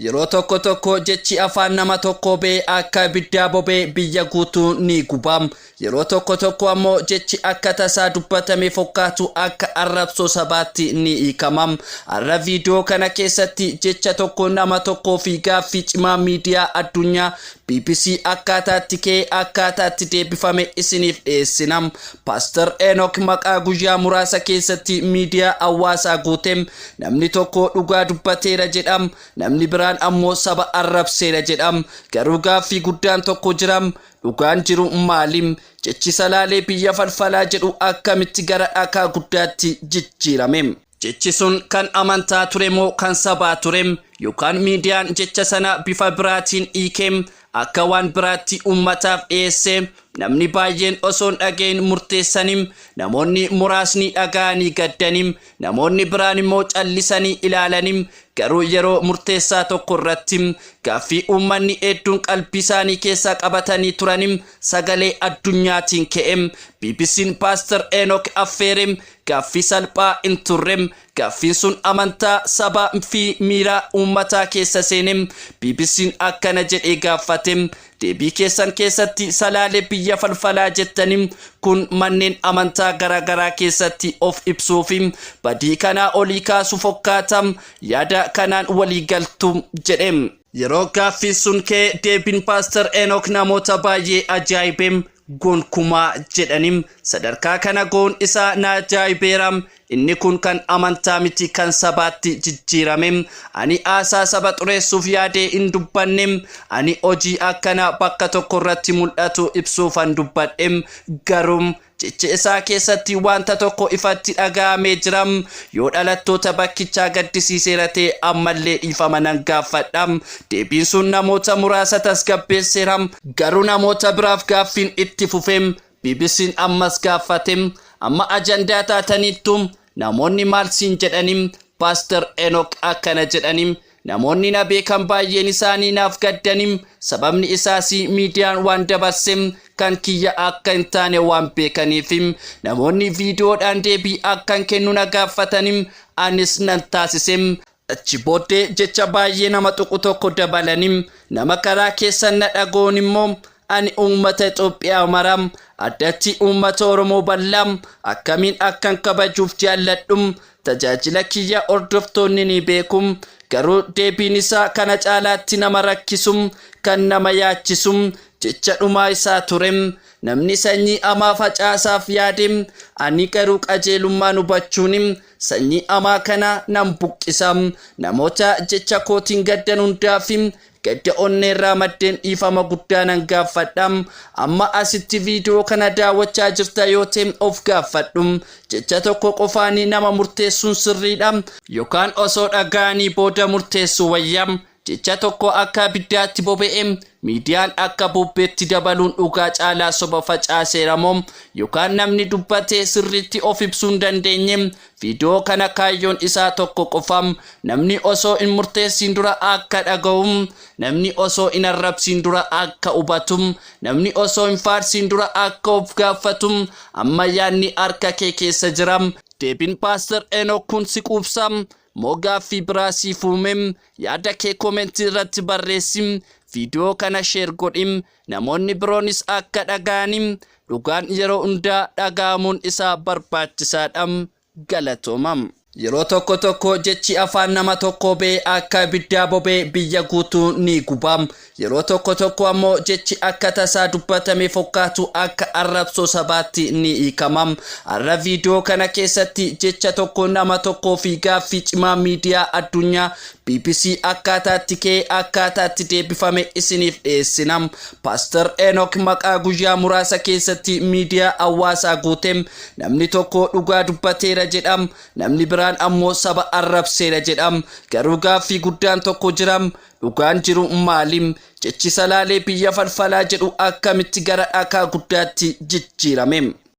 Yeroo tokko tokko jechi afaan nama tokkoo ba'e akka ibiddaa boba'e biyya guutuu ni guba. Yeroo tokko tokko ammoo jechi akka tasaa dubbatame fokkaatu akka arrabsoo sabaatti ni hiikama. Har'a viidiyoo kana keessatti jecha tokko nama tokkoo fi gaaffii cimaa miidiyaa addunyaa BBC akkaataatti ka'ee akkaataatti deebifame isiniif dhiyeessina. Paaster Enook maqaa guyyaa muraasa keessatti miidiyaa hawaasaa guute. Namni tokko dhugaa dubbateera jedha. Namni biraan ammoo saba arrabseera jedha. Garuu gaaffii guddaan tokko jira. Dhugaan jiru maali? Jechi Salaalee biyya falfalaa jedhu akkamitti gara dhakaa guddaatti jijjiirame? Jechi sun kan amantaa ture moo kan sabaa ture? Yookaan miidiyaan jecha sana bifa biraatiin hiikee akka waan biraatti uummataaf dhiyeesse? Namni baay'een osoo hin dhagahin murteessanii, namoonni muraasni dhaga'anii gaddanii, namoonni biraan immoo callisanii ilaalanii, garuu yeroo murteessaa tokko irratti gaaffii uummanni hedduun qalbii isaanii keessaa qabatanii turanii sagalee addunyaatiin ka'e. BBC'n Paaster Enook affeere. Gaaffii salphaa hin turre. Gaaffiin sun amantaa sabaa fi miira uummataa keessa seene. BBC'n akkana jedhee gaafate: "Deebii keessan keessatti Salaalee biyya falfalaa jettanii, kun manneen amantaa garaagaraa keessatti of ibsuu fi badii kanaa olii kaasu fokkaata. Yaada kanaan walii galtu?" jedhe. Yeroo gaaffiin sun ka'e deebiin Paaster Enook namoota baay'ee ajaa'ibe. "Gonkumaa," jedhanii, "sadarkaa kana goon isaa na ajaa'ibeera. Inni kun kan amantaa miti, kan sabaatti jijjiirame. Ani haasaa saba xureessuuf yaadee hin dubbanne. Ani hojii akkana bakka tokko irratti mul'atu ibsuufan dubbadhe." Garuu jecha isaa keessatti wanta tokko ifatti dhaga'amee jira. "Yoo dhalattoota bakkichaa gaddisiiseera ta'e, ammallee dhiifama nan gaafadha." Deebiin sun namoota muraasa tasgabbeesseera. Garuu namoota biraaf gaaffiin itti fufe. BBC'n ammas gaafate: "Amma ajandaa taataniittu, namoonni maal siin jedhanii?" Paaster Enook akkana jedhanii: "Namoonni na beekan baay'een isaanii naaf gaddanii. Sababni isaas miidiyaan waan dabarse kan kiyya akka hin taane waan beekaniif. Namoonni viidiyoodhaan deebii akkan kennu na gaafatanii, anis nan taasise." Achi booddee jecha baay'ee nama tuqu tokko dabalanii: "Nama karaa keessan na dhagoon immoo, ani uummata Itoophiyaa maram, addatti uummata Oromoo bal'aa akkamiin akkan kabajuuf jaalladhu tajaajila kiyya hordoftoonni ni beeku. Garuu deebiin isaa kana caalaatti nama rakkisu, kan nama yaachisu jecha dhumaa isaa ture. Namni sanyii amaa facaasaaf yaade, ani garuu qajeelummaan hubachuun sanyii amaa kana nan buqqisa. Namoota jecha kootiin gaddan hundaaf gadda onneerraa maddeen dhiifama guddaa nan gaafadha. Amma asitti viidiyoo kana daawwachaa jirta yoo ta'e, of gaafadhu: jecha tokko qofaanii nama murteessuun sirriidha, yookaan osoo dhaga'anii booda murteessuu wayya? Jecha tokko akka abiddaatti boba'e miidiyaan akka bubbeetti dabaluun dhugaa caalaa soba facaaseera moo, yookaan namni dubbate sirriitti of ibsuu hin dandeenye? Viidiyoo kana kaayyoon isaa tokko qofam: namni osoo hin murteessin dura akka dhaga'u, namni osoo hin arrabsiin dura akka hubatu, namni osoo hin faarsiin dura akka of gaafatu. Amma yaadni harka kee keessa jira. Deebiin Paaster Enook kun si quubsa moo gaaffii biraa siif uume? Yaada kee koomentii irratti barreessi. Viidiyoo kana share godhi, namoonni biroonis akka dhaga'ani. Dhugaan yeroo hundaa dhaga'amuun isaa barbaachisaadha. Galatoomam. Yeroo tokko tokko jechi afaan nama tokkoo ba'e akka ibiddaa boba'e biyya guutuu ni guba. Yeroo tokko tokko ammoo jechi akka tasaa dubbatame fokkaatu akka arrabsoo sabaatti ni hiikama. Har'a viidiyoo kana keessatti jecha tokko nama tokkoo fi gaaffii cimaa miidiyaa addunyaa BBC akkaataatti ka'ee akkaataatti deebifame isiniif dhiyeessina. Paaster Enook maqaa guyyaa muraasa keessatti miidiyaa hawaasaa guute. Namni tokko dhugaa dubbateera jedha. Namni biraan ammoo saba arrabseera jedha. Garuu gaaffii guddaan tokko jira. Dhugaan jiru maali? Jechi Salaalee biyya falfalaa jedhu akkamitti gara dhakaa guddaatti jijjiirame?